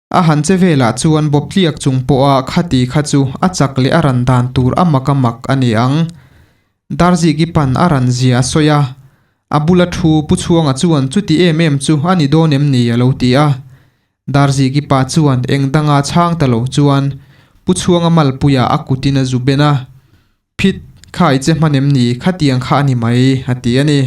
A han che velah chuan bawp tliak chung pawha khati kha chu a chak leh a ran dan tur a mak a mak a ni ang. Darziki pan a ran zia a sawi a, a bula thu Pu Chhuanga chuan chuti em em chu a ni dawn em ni a lo ti a. Darziki pa chuan eng danga chhang ta lo chuan Pu Chhuanga malpuia a kutin a zu ben a, Phit, kha i che hman em ni, khatiang kha a ni mai, a ti a ni.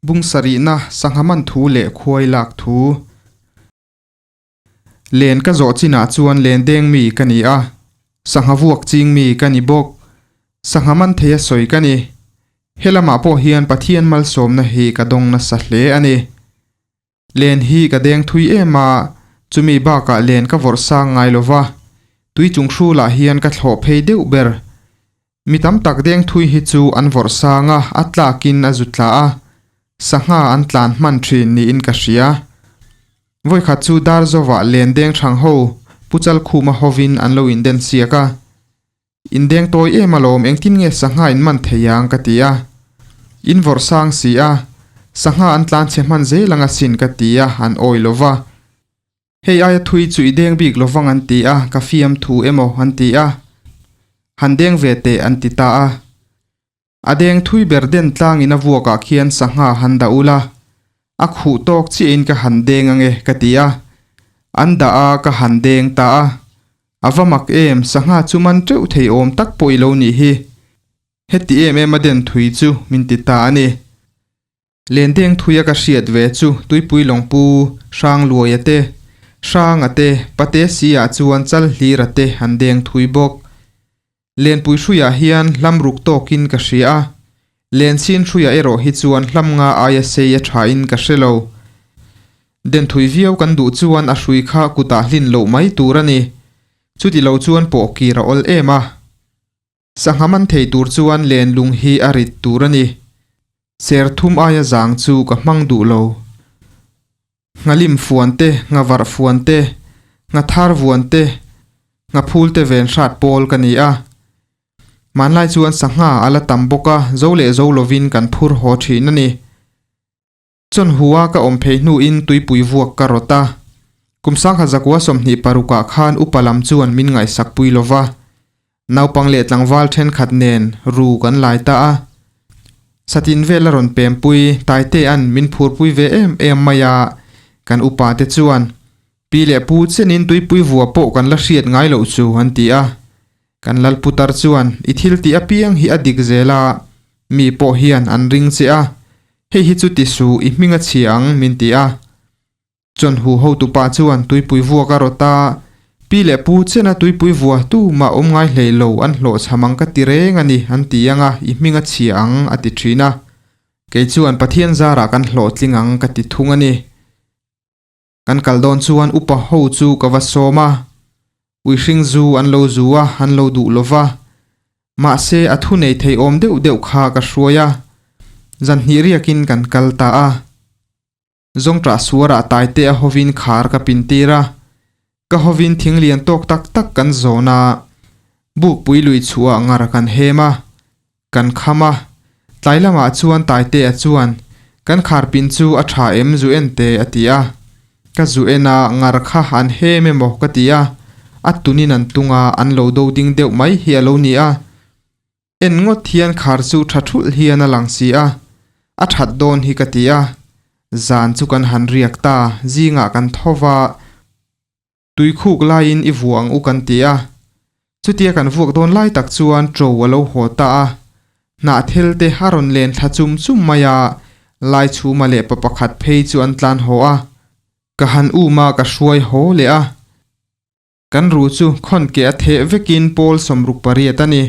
Bung sarihna sangha man thu leh khuai lak thu. Len ka zawh chinah chuan len deng mi ka ni a, sangha vuak ching mi ka ni bawk. Sangha man thei a sawi ka ni. He lamah pawh hian Pathian malsawmna hi ka dawng nasa hle a ni. Len hi ka deng thui em a, chumi bakah len ka vawrh sang ngai lo va, tui chung hrulah hian ka thlawh phei deuh ber. Mi tam tak deng thui hi chu an vawrh sang a, a tlakin a zu tla a, sangha an tlan hman thin niin ka hria. Vawikhat chu Darzova len deng thang ho Pu Chalkhuma hovin an lo inden siak a. Indeng tawi em alawm engtin nge sangha in man thei ang ka ti a. In vawrh sang si a, sangha an tlan chhe hman zel ang asin ka ti a, an awi lo va. Hei aia thui chu i deng bik lo vang an ti a, ka fiam thu emaw an ti a. Han deng ve teh an ti ta a. A deng thui ber den tlangin a vuakah khian sangha han dah ula, a khuh tawk chiahin ka han deng ange ka ti a, an dah a ka han deng ta a, a va mak em sangha chu man teuh thei awm tak pawh i lo nih hi, heti em em a den thui chu min ti ta a ni. Lendeng thuia ka hriat ve chu Tuipui Lawngpu, Hrangluaia te, Hranga te, Pate si-ah chuan Chalhlira te an deng thui bawk. Lenpui hruiah hian hlam ruk tawkin ka hria a, Lenchhin hruiah erawh hi chuan hlam nga aia sei a thain ka hre lo. Den thui viau kan duh chuan a hrui kha kutah hlin loh mai tur a ni. Chuti lo chuan pawh kir a awl em a. Sangha man thei tur chuan len lung hi a rit tur a ni. Ser thum aia zang chu ka hmang duh lo. Nghalim fuan te, nghavarh fuan te, nghathar vuan te, nghaphul te ven hrat pawl ka ni a. Hmanlai chuan sangha a la tam bawk a, zo leh zo lovin kan phur haw thin a ni. Chawnhua ka awm phei hnuin tuipui vuak ka rawt a. Kum sangha zakua 26 ah khan upa lam chuan min ngaihsak pui lo va. Naupang leh tlangval thenkhat nen ru kan lai ta a. Satin vel a rawn pempui Taitea'n min phurpui ve em em mai a, kan upa te chuan, Pi leh pu chenin tuipui vua pawh kan la hriat ngai loh chu an ti a. Kan Lalputar chuan, I thil tih apiang hi a dik zel a, mi pawh hian an ring che a, hei hi chu ti suh, i hming a chhia ang, min ti a. Chawnhu hotupa chuan tuipui vuak a rawt a, Pi leh pu chena tuipui vua tu mah awm ngai hlei lo an hlawhchham ang ka ti reng a ni, an ti ang a, i hming a chhia ang, a ti thin a. Kei chuan Pathian zarah kan hlawhtling ang ka ti thung a ni. Kan kal dawn chuan upa ho chu ka va sawm a, uihring zu an lo zu a, an lo duh lo va. Mahse a thu nei thei awm deuh deuh kha ka hruai a, zan hnih riakin kan kal ta a. Zawngṭah suarah taite a hovin khar ka pin tir a, ka hovin thing lian tawk tak tak kan zawn a, bukpui lui chhuah ngar kan hem a, Kan kham a, tlai lamah chuan Taitea chuan, Kan kharpin chu a tha em zu en te a ti a. Ka zu en a, ngar kha an hem emaw ka ti a, a tunin an tung a, an lo do ding deuh mai hi a lo ni a. En ngawt hian khar chu tha thulh hian a lang si a, a that dawn hi ka ti a. Zan chu kan han riak ta, zingah kan tho va. Tuikhuk laiin i vuah ang u kan ti a. Chutia kan vuak dawn lai tak chuan ṭo a lo haw ta a. Hnahthel te a rawn len thla chum chum mai a, Laichhuma leh pa pakhat phei chu an tlan haw a. Ka han um a, ka hruai haw leh a. Kan ru chu khawn ke a theh vekin pawl 68 a ni.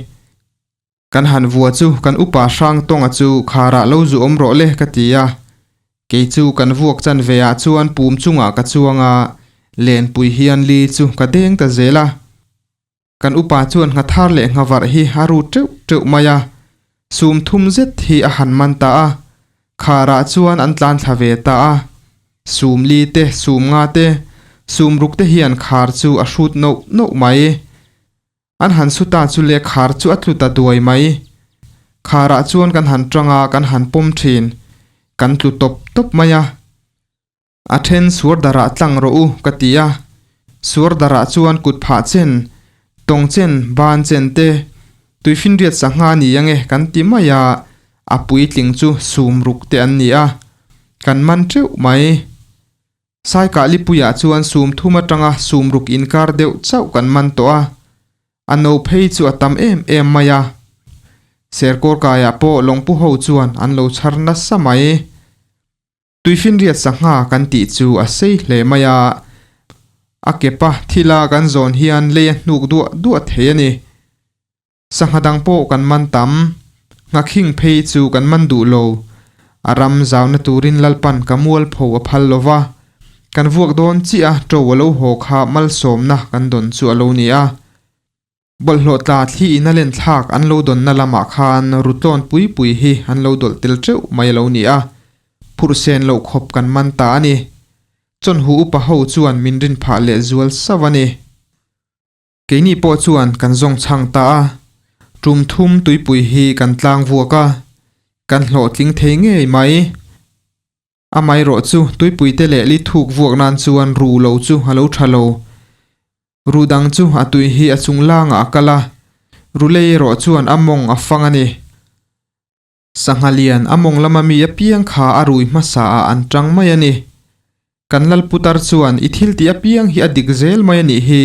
Kan han vua chu kan upa hrang tawnga chu kharah lo zu awm rawh le ka ti a, kei chu kan vuak chan ve ah chuan pum chungah ka chuang a, lenpui hian li chu ka deng ta zel a. Kan upa chuan nghathar leh nghavarh hi a ru teuh teuh mai a, sum thum zet hi a han man ta a, kharah chuan an tlan thla ve ta a, sum li te, sum nga te, sum ruk te hian khar chu a hrut noh noh mai. An han su ta chu le khar chu a tlu ta duai mai. Kharah chuan kan han tang a, kan han pawm thin. Kan tlu tawp tawp mai a. A then suar darah tlang rawh u ka ti a. Suar darah chuan kut phah chen, tawng chen, ban chen te, tuifinriat sangha ni ange kan ti mai a, a puitling chu sum ruk te an ni a. Kan man teuh mai. Saikah lipuiah chuan sum thum atanga sum ruk inkar deuh chauh kan man tawh a, a no phei chu a tam em em mai a. Serkawr kaiah pawh lawngpu ho chuan an lo chhar nasa mai. Tuifinriat sangha kan tih chu a sei hle mai a, a kepa thila kan zawn hian lei a hnuk duah duah thei a ni. Sangha dang pawh kan man tam. Nghakhing phei chu kan man duh lo. A ram zauna turin Lalpan ka mualpho a phal lo va. Kan vuak dawn chiah a to a lo haw kha malsawmna kan dawn chu a lo ni a. Bawlhhlawh tla thli in a len thlak an lo dawnna lamah khan rutlawn pui pui hi an lo dawlh tel teuh mai a lo ni a. Phurh sen loh khawp kan man ta a ni. Chawnhu upa ho chuan min rin phah leh zual sauh a ni. Keini pawh chuan kan zawng chhang ta a, tum thum tuipui hi kan tlang vuak a, kan hlawhtling thei ngei mai. Amaherawh chu tuipui te leh li thuk vuak nan chuan ru lo chu a lo tha lo. Ru dang chu a tui hi a chung langah a kal a, ru lei erawh chuan a mawng a fang a ni. Sangha lian a mawng lama mi apiang kha a rui hmasa ah an tang mai a ni. Kan Lalputar chuan i thil tih apiang hi a dik zel mai a nih hi.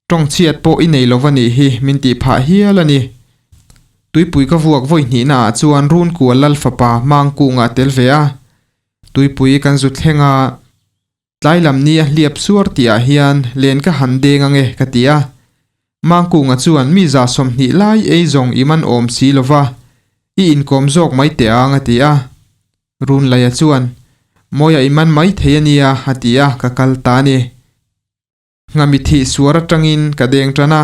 Tawng chhiat pawh i nei lova nih hi min tih phah hial a ni. Tuipui ka vuak vawi hnihna ah chuan Runkual Lal fapa Mangkunga a tel ve a. Tuipui kan zu thleng a. Tlai lam ni a hliap suar tih ah hian len ka han deng ange ka ti a. Mangkunga chuan mi 120 lai ei zawng i man awm si lova, i inkawm zawk mai teh ang a ti a. Runlaia chuan, Mawia i man mai thei a nia a ti a, ka kal ta a ni. Nghami thih suar atangin ka deng tan a.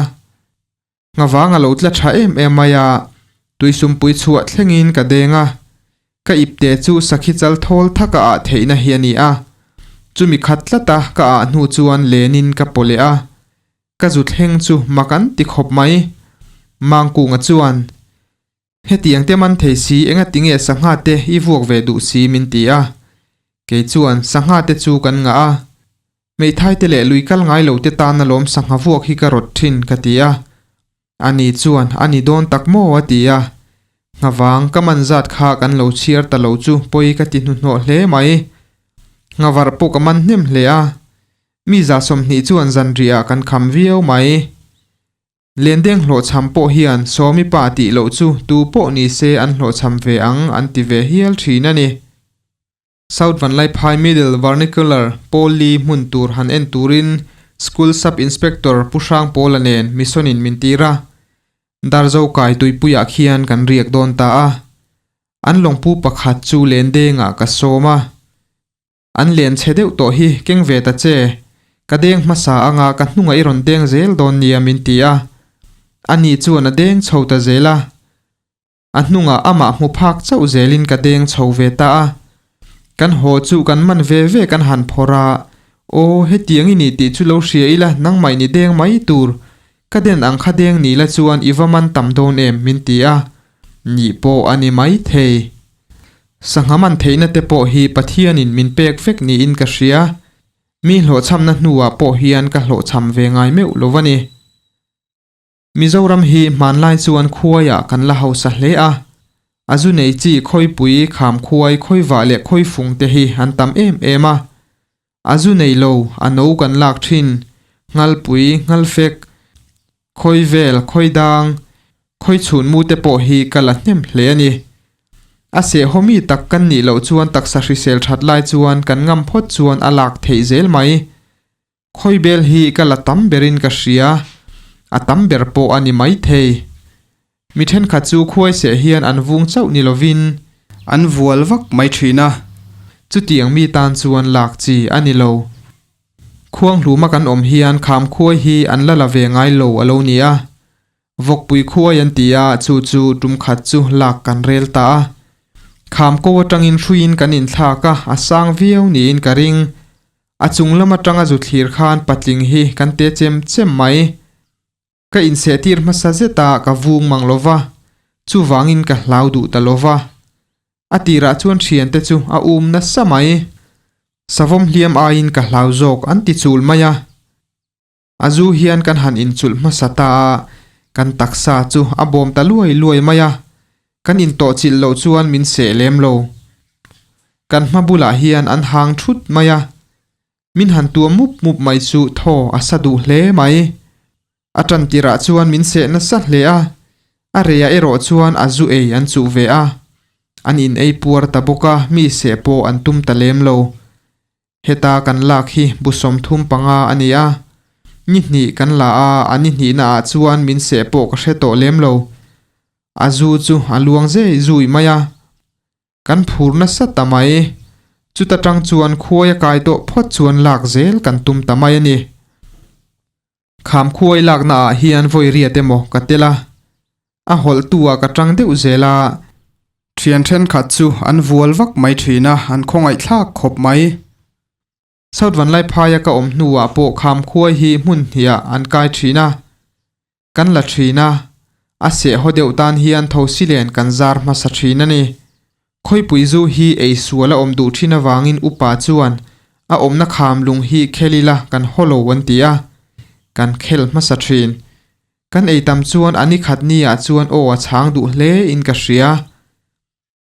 Nghavang a lo tla tha em em mai a, tuisumpui chhuah thlengin ka deng a. Ka ipte chu sakhi chal thawl thak a ah theihna hi a ni a. Chumi khat tlata ka ah hnu chuan lenin ka paw leh a. Ka zu thleng chu mak an ti khawp mai. Mangkunga chuan, Hetiang te man thei si enga tinge sangha te i vuak ve duh si min ti a. Kei chuan sangha te chu kan ngah a. Hmeithai te leh lui kal ngai lo te tan alawm sangha vuak hi ka rawt thin ka ti a. Ani chuan a ni dawn tak maw a ti a. Nghavang ka man zat kha kan lo chhiar ta lo chu pawi ka ti hnuhnawh hle mai. Nghavarh pawh ka man hnem hle a. Mi 120 chuan zanriah ah kan kham viau mai. Lendeng hlawhchham pawh hian Sawmi pa tih loh chu tu pawh ni se an hlawhchham ve ang an ti ve hial thin a ni. South Vanlaiphai Middle Vernacular Pawl Li hmun tur han en turin School Sub Inspector Pu Hrangpawla nen mission in min tir a. Darzo kai tuipuiah khian kan riak dawn ta a. An lawngpu pakhat chu lendengah ka sawm a. An len chhe deuh tawh hi keng ve ta che, ka deng hmasa anga ka hnungah i rawn deng zel dawn nia min ti a. Ani chuan a deng chho ta zel a. A hnungah amah hmu phak chauh zelin ka deng chho ve ta a. Kan haw chu kan man ve ve kan han phawrh a, Aw, hetiang i ni tih chu lo hria ila nangmah in i deng mai tur, ka den ang kha deng ni la chuan i va man tam dawn em min ti a. Nih pawh a ni mai thei. Sangha man theihna te pawh hi Pathianin min pek vek niin ka hria. Mi hlawhchhamna hnuah pawh hian ka hlawhchham ve ngai meuh lo a ni. Mizoram hi hmanlai chuan khuaiah kan la hausa hle a. A zu nei chi khawipui, khamkhuai, khawivah leh khawifung te hi an tam em em a. A zu nei lo, a no kan lak thin, nghalpui, nghalfek, khawivel, khawidang, khawichhun mu te pawh hi ka la hnem hle a ni. A sehhaw mi tak kan nih loh chuan taksa hrisel that lai chuan kan ngam phawt chuan a lak theih zel mai. Khawibel hi ka la tam berin ka hria, a tam ber pawh a ni maithei. Mi thenkhat chu khuaiseh hian an vung chauh ni lovin an vual vak mai thin a, chutiang mi tan chuan lak chi a ni lo. Khuanghluma kan awm hian kham khuai hi an la la ve ngai lo a lo ni a, vawkpui khuai an ti a, chu chu tum khat chu lak kan rel ta a. Kham ko atangin hruiin kan inthlak a, a sang viau niin ka ring. A chung lam atanga zu thlir khan patling hi kan te chem chem mai. Ka insehtir hmasa zet a, ka vung mang lo va. Chuvangin ka hlau duh ta lo va. A tirah chuan thiante chu a um nasa mai. Savawm hliam aiin ka hlau zawk an ti chul mai a. A zu hian kan han inchulh hmasa ta a, kan taksa chu a bawm ta luai luai mai a. Kan intawhchilh loh chuan min seh lem lo. Kan hma bulah hian an hang thut mai a. Min han tuam mup mup mai chu thaw a sa duh hle mai. A tan tirah chuan min seh nasa hle a, a reiah erawh chuan a zu ei an chuh ve a. An in ei puar ta bawk a, mi seh pawh an tum ta lem lo. Heta kan lak hi bu 35 a ni a, ni hnih kan la a, a ni hnihna ah chuan min seh pawh ka hre tawh lem lo. A zu chu a luang zei zui mai a. Kan phur nasa ta mai. Chuta tang chuan khuai a kai tawh phawt chuan lak zel kan tum ta mai a ni. Kham khuai lakna ah hian vawi riat emaw ka tel a, a hawlh tu ah ka tang deuh zel a. Thian thenkhat chu an vual vak mai thin a, an khawngaih thlak khawp mai. South Vanlaiphaia ka awm hnuah pawh kham khuai hi hmun hnih ah an kai thin a, kan la thin a, a seh haw deuh tan hian thosi len kan zar hmasa thin a ni. Khawipui zu hi ei sual a awm duh thin avangin upa chuan a awmna kham lung hi khel ila kan haw lo an ti a, kan khel hmasa thin. Kan ei tam chuan a ni khat ni ah chuan aw a chhang duh hle in ka hria.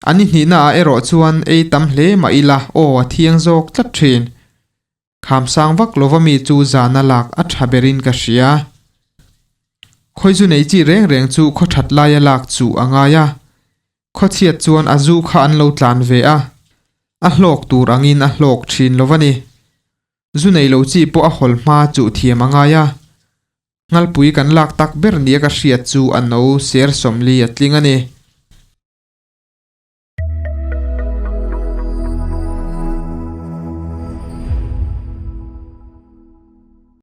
A ni hnihna ah erawh chuan ei tam hle mah ila aw a thiang zawk tlat thin. Kham sang vak lova mi chu zana lak a tha berin ka hria. Khawi zu nei chi reng reng chu khaw that laia lak chuh a ngai a. Khaw chhiat chuan a zu kha an lo tlan ve a, a hlawk tur angin a hlawk thin lo va ni. Zu nei lo chi pawh a hawl hma chuh thiam a ngai a. Nghalpui kan lak tak ber nia ka hriat chu a no ser 40 a tling a ni.